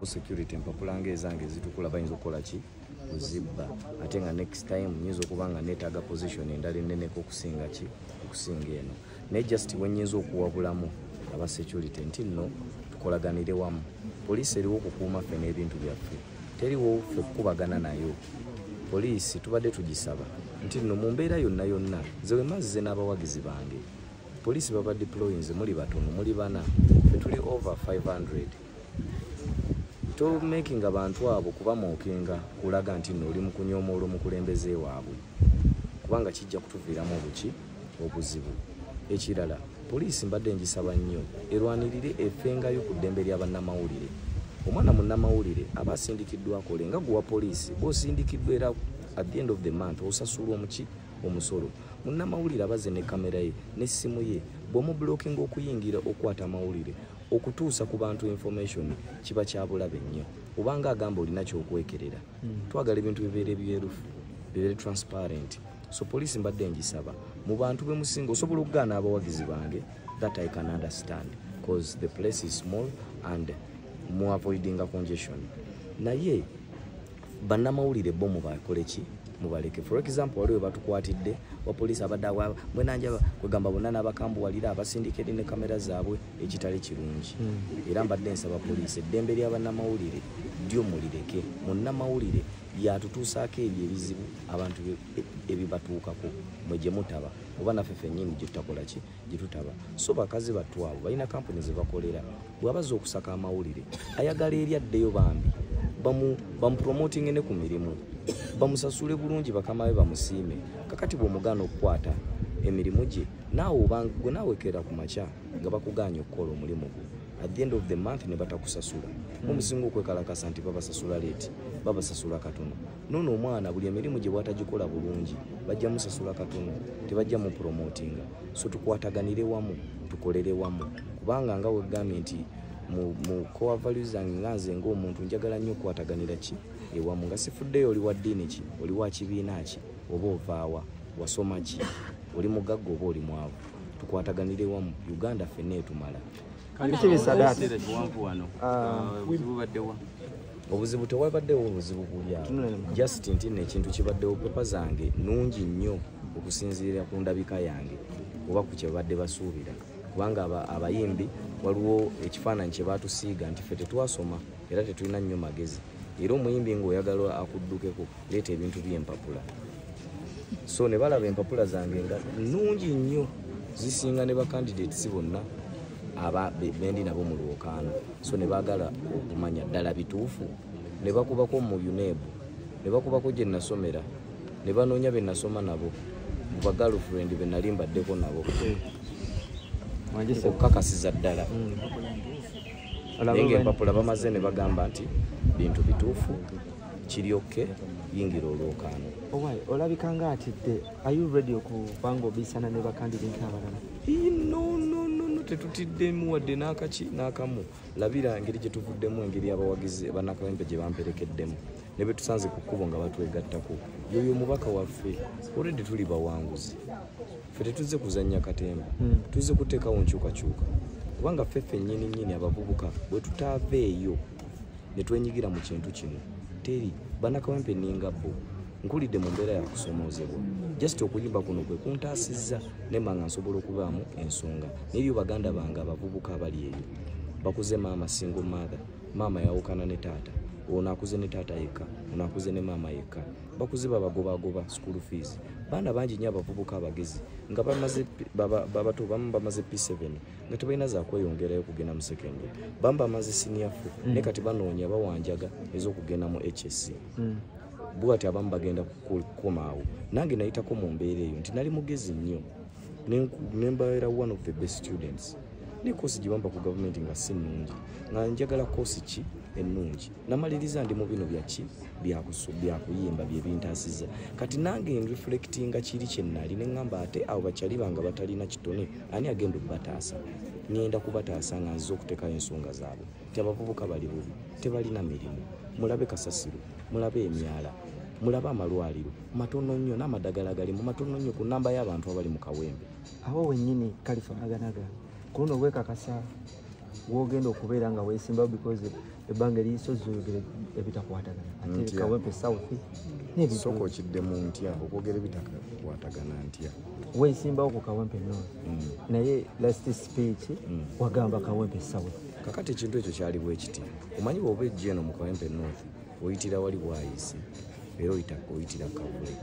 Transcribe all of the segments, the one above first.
Security empapula ng'ezange ezitukula bayinza okukola ki? Kuzibba. Ate nga next time nyinza okuba nga neetaaga position endala enneneko okusinga ki? Okusinga eno. Naye just we nnyinza okuwabulamu aba security nti nno tukolaganire wamu. Poliisi eriwo okukuuma ffe n'ebintu byaffe, teriwo ffe kukubagana nayo. Poliisi tubadde tugisaba nti nno mu mbeera yonna yonna, nze we mazze n'abawagizi bange, poliisi baba deployinze muli batono, muli bana, ffe tuli over 500. Tomakinga abantu abo kubamookinga kulaga nti nno oli mu kunyoomoola omukulembeze waabwe, kubanga kijja kutuviiramu obuki? Obuzibu. Ekirala, poliisi mbadde ngisaba nnyo erwanirire efengayo ku ddembe ly'abannamawulire. Omwana munnamawulire aba asindikiddwa akole nga guwa poliisi bw'osindikiddwa, era at the end of the month osasulwa omuki? Omusolo. Munnamawulire abaze ne kamera ye n'essimu ye, bw'omublockinga okuyingira okukwata amawulire, okutuusa ku bantu information, kiba kya bulabe nnyo, obanga agamba olina kyokwekerera. Twagala ebintu bibeere byerufu, bibeere transparent. So poliisi mbadde ngisaba mu bantu bemusinga osobola okugaana abawagizi bange, that I can understand because the place is small and mu avoidinga congestion, naye bannamawulire bo mubakole ki? Mubaleke. For example, waliwo batukwatidde wa poliisi abadde awa mwenanja kwegamba bonna n'abakambuwalira abasindika eri ne kamera zaabwe, ekitali kirungi. Era mbadde nsaba poliisi, eddembe ly'abannamawulire ddyo mulireke. Munnamawulire yatutuusaako ebyo ebizibu abantu ebibatuukako mwe gye mutaba, oba naffe ffennyini gye tutakola ki? Gye tutaba. So bakazi battu abo balina kampuni ze bakolera, bw'abazza okusaka amawulire ayagala eri addeyo, bambi bamupromotinge ne ku mirimu, bamusasule bulungi, bakama be bamusiime. Kakati bw'omugaana okukwata emirimu gye, naawe obanga gwe naawe keera ku makya nga bakugaanye okukola omulimu gwo, at the end of the month ne batakusasula. Omusinga okwekalakasa nti babasasula late, babasasula katono. Noono omwana buli emirimu gye bwatagikola bulungi, bajja musasula katono, tebajja mu promotinga. So tukwataganire wamu, tukolere wamu, kubanga nga wegambye nti mu core values zange nga nze ng'omuntu njagala nnyo okukwataganira ki? Ewamu, nga sifuddeyo oli wa ddiini ki, oli wa kibiina ki, oba ovaawa, wasoma ki, oli mugagga oba oli mwavu. Tukwataganire wamu, Uganda ffenna etumala. Biki Sadat? Ekiseera kiwanvu wano. Ah. Obuzibu baddewa? Obuzibu tewabaddewo, obuzibu buli awo. Tunule mu- Just nti nno ekintu kibaddewo, pepa zange nungi nnyo okusinziira ku ndabika yange oba ku kye babadde basuubira, kubanga abayimbi waliwo ekifaananyi kye batusiiga nti ffe tetwasoma era tetulina nnyo magezi, era omuyimbi ng'oyagala akuddukeko leeta ebintu by'empapula. So ne balaba empapula zange nga nnungi nnyo, zisinga ne bacandidates bonna aba bendi nabo mu lwokaano. So ne baagala okumanya ddala bituufu, ne bakubako mu UNEB, ne bakubako gye nasomera, ne banoonya be nasoma nabo, mu bagirlfriend be nali mbaddeko nabo, okukakasiza ddala. Naye ngaempapula bamaze ne bagamba nti bintu bituufu, kiryokke yingira olwokaano. Owai, olabika nga atidde. Are you ready okuba nga obisana ne bacandidate abalala? Ii, no, no, no, no, tetutiddemu wadde n'akaki n'akamu. Labira engeri gye tuvuddemu, engeri abawagizi bannakawempe gye bamperekeddemu ne be tusanze ku kkubo nga batwegattako. Yoyo omubaka waffe, already tuli bawanguzi. Ffe tetuzze kuzannya katemba, tuzze kuteekawo nkyukakyuka, kubanga ffe ffennyini nnyini abavubuka bwe tutaaveeyo ne twenyigira mu kintu kino, teri bannakawempe ninga bo. Nkulidde mu mbeera ya kusomoozebwa, just okuyimba kuno kwe kuntaasizza nemba nga nsobola okubaamu ensonga. Neriyo baganda bange abavubuka abali eyo bakuze maama single mother, maama yawukana ne taata, ono akuze ne taata yekka, ono akuze ne maama yekka, bakuze babagobagoba school fees. Baana bangi nnyo abavubuka abagezi nga bamaze babato, bamu bamaze P7 nga tebalina zakweyongerayo kugenda mu secondary, bamu bamaze senior 4 naye kati banoonya bawanjaga ez'okugenda mu HSC. Bwati abamu bagenda kukomaawo. Nange nayitako mu mbeera eyo nti nali mugezi nnyo, nembaera one of the best students, ne koosi gye bampa ku gavumenti nga si nnungi, nga njagala koosi ki ennungi. Namaliriza ndi mu bino byaki? Byakuyimba bye bintaasizza. Kati nange nreflectinga kiri kye nali ne ŋŋamba, ate abo bakyali bange batalina kitone, ani agenda okubataasa? Ŋŋenda kubataasa nga nziza okuteekayo ensonga zaabwe nti abavubuka bali bubi, tebalina mirimu. Mulabe kasasiro, mulabe emyala, mulabe amalwaliro matono nnyo n'amadagala galimu matono nnyo ku namba y'abantu abali mu Kawempe. Awo wennyini Kalifa Aganaga, ku luno weekakasa Wogenda okubeera nga weesimbawo because ebbanga eriyisozi oyogere ebitakwatagana ate Kawempe South n'ebintu. Sooka okiddemu ntya okwogera ebitakwatagana ntya? Weesimbawo ku Kawempe North naye last speech wagamba Kawempe South. Kakati ekintu ekyo kyali bwe kiti, omanyi bw'oba ejja eno mu Kawempe North oyitira wali Bwayisi era oyitira Kavule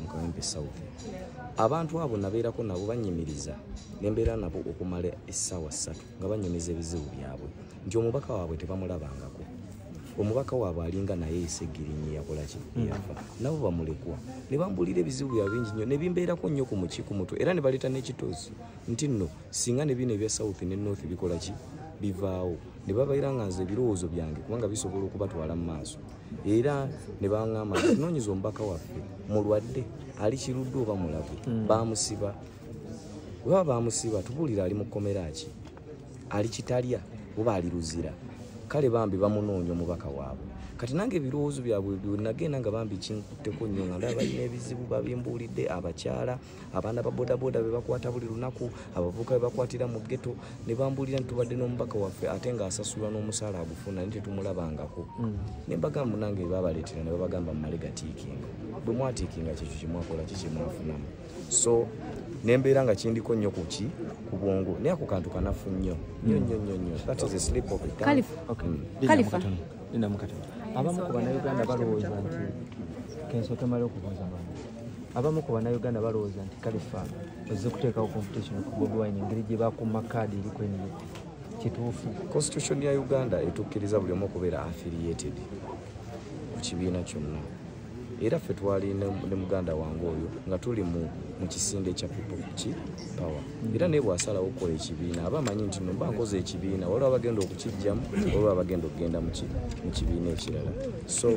mu Kawempe South. Abantu abo nabeerako nabo banyimiriza nembeera nabo okumala essaawa 3 nga banyumiza ebizibu byabwe nti omubaka waabwe tebamulabangako, omubaka waabwe alinga naye Segirinyi yakola ki yafa, nabo bamulekwa ne bambuulira ebizibu byabwe bingi nnyo ne bimbeerako nnyo ku muki ku mutwe era ne baleeta n'ekitoozi nti nno singa ne bino ebya South ne North bikola ki bivaawo ne babeera nga nze ebirowoozo byange kubanga bisobola okubatwala mu maaso era ne baŋŋamba nti tunoonyeza omubaka waffe mulwadde ali Kiruddu oba Mulago bamusiba, bwe baba bamusiba tubuulira ali mu kkomera ki, ali Kitalya oba ali Luzira, kale bambi bamunoonya omubaka waabwe. Kati nange ebirowoozo byabwe nagenda nga bambi kinkutteko nnyo nga ndaba balina ebizibu babimbuulidde, abakyala, abaana ba bodaboda be bakwata buli lunaku, abavubuka be bakwatira mu ghetto ne bambuulira nti tubadde n'omubaka waffe ate ng'asasulwa n'omusaala agufuna naye tetumulabangako. Ne mbagamba nange babaleetera ne babagamba mumale gatiikinga, bwe mwatiikinga kyekyo kye mwakola ki kye mwafunamu. So nembeera nga kindiko nnyo ku ki ku bwongo naye ako kantu kanafu nnyo nnyo nnyo nnyo nnyo. That is a slip of the tongue. Khalifa. Abamu ku bannayuganda balowooza nti kensooke male okubuuza abantu. Abamu ku bannayuganda balowooza nti Khalifa ozze kuteekawo competition ku Bobi Wine engeri gye bakuuma kaadi eriko ennyo. Kituufu? Constitution ya Uganda etukkiriza buli omu okubeera affiliated ku kibiina kyonna. Era ffe twali ne muganda wange oyo nga tuli mu kisinde ekya People Power. Era naye bw'asalawo okukola ekibiina aba amanyi nti no mba nkoze ekibiina waliwo abagenda okukiggyamu waliwo abagenda okugenda mu kibiina ekirala. So